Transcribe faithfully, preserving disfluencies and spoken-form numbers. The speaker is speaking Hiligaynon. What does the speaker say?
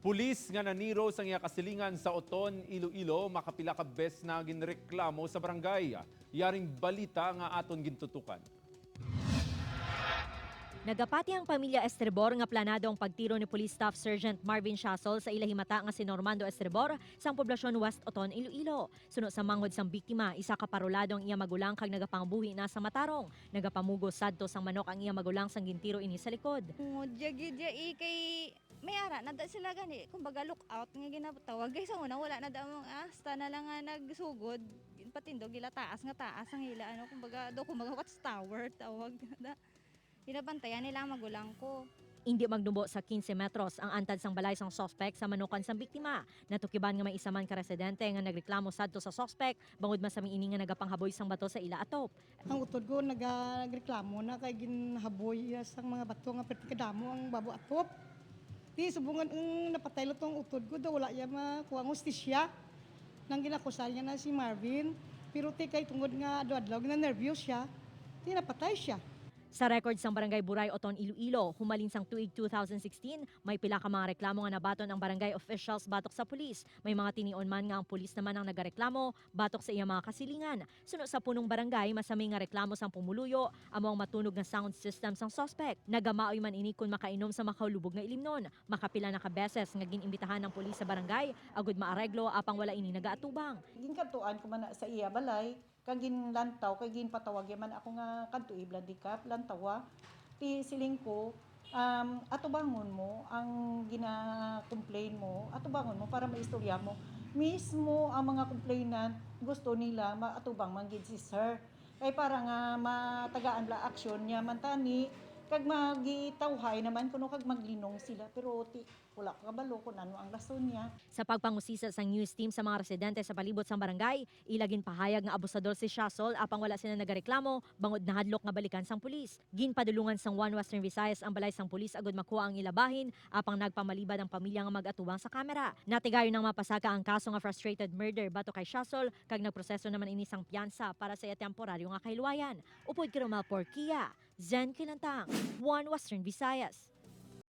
Pulis nga naniro sang iya kasilingan sa Oton, Iloilo, makapila ka bes na ginreklamo sa barangay. Yaring balita nga aton gintutukan. Nagapati ang pamilya Estrebor nga planado ang pagtiro ni Police Staff Sergeant Marvin Shasol sa ila himata nga si Normando Estrebor sang poblasyon West Oton, Iloilo. Suno sa manghod sang biktima, isa ka parolado ang iya magulang kag nagapangabuhi na sa matarong. Nagapamugos sadto sang manok ang iya magulang sang gintiro ini sa likod. Ngudya gid ya, eh, kay may ara na da sila gani, kumbaga, lookout nga ginatawag. Kay sa una, wala na da mga asta na lang nga nagsugod. Patindog ila taas nga taas ang ila, ano, kumbaga, do, kumbaga, watchtower tawag na da. Ginabantayan nila ang magulang ko. Indi magnubo sa quince metros ang antad sang balay sang suspek sa manukan sang biktima. Natukiban nga may isa man ka residente nga nagreklamo sadto sa suspek bangod masami ini nga nagapanghaboy sang bato sa ila atop. Ang utod ko naga-, nagreklamo na kay ginhaboy iya sang mga bato nga perti kadamo ang babo atop. Ti subong nga ang napatay lang tong utod ko, daw wala iya makuha ang hustisya. Nang ginakusar niya na si Marvin, pero ti kay tungod nga adlaw-adlaw ginanervyos siya, ti napatay siya. Sa record sang Barangay Buray, Oton, Iloilo, humalin sang tuig two thousand sixteen, may pila ka mga reklamo nga nabaton ang barangay officials batok sa pulis. May mga tinion man nga ang pulis naman ang nagareklamo batok sa iya mga kasilingan. Suno sa punong barangay, masami nga reklamo sang pumuluyo amo ang matunog nga sound system sang suspek. Nagamaoy man ini kon makainom sa makaulubog nga ilimnon. Makapila na ka beses nga gin-imbitahan ang pulis sa barangay agud maareglo, apang wala ini nagaatubang. Ginkadtuan ko man na sa iya balay, kag ginlantaw, kay ginpatawag ya man ako nga kadtoi Blandicap, lantawa. Ti siling ko, um, atubangon mo ang gina-complain mo, atubangon mo para maistorya mo. Mismo ang mga complainant gusto nila maatubang man gid si sir. Kay para nga matagaan la aksyon niya man tani, kag magitawhay naman kuno kag maglinong sila, pero ti wala ko kabalo kung ano ang rason niya. Sa pagpangusisa sang news team sa mga residente sa palibot sang barangay, ila ginpahayag nga abusador si Shasol apang wala sila nagareklamo bangod nahadlok nga balikan sang pulis. Ginpadulungan sang One Western Visayas ang balay sang pulis agud makuha ang ila bahin, apang nagpamalibad ang pamilya nga mag-atubang sa kamera. Natigayon nang mapasaka ang kaso nga frustrated murder batok kay Shasol, kag nagproseso naman ini sang piyansa para sa iya temporaryo nga kahiluwayan. Upod kay Romel Porquia, Zen Kilantang, One Western Visayas.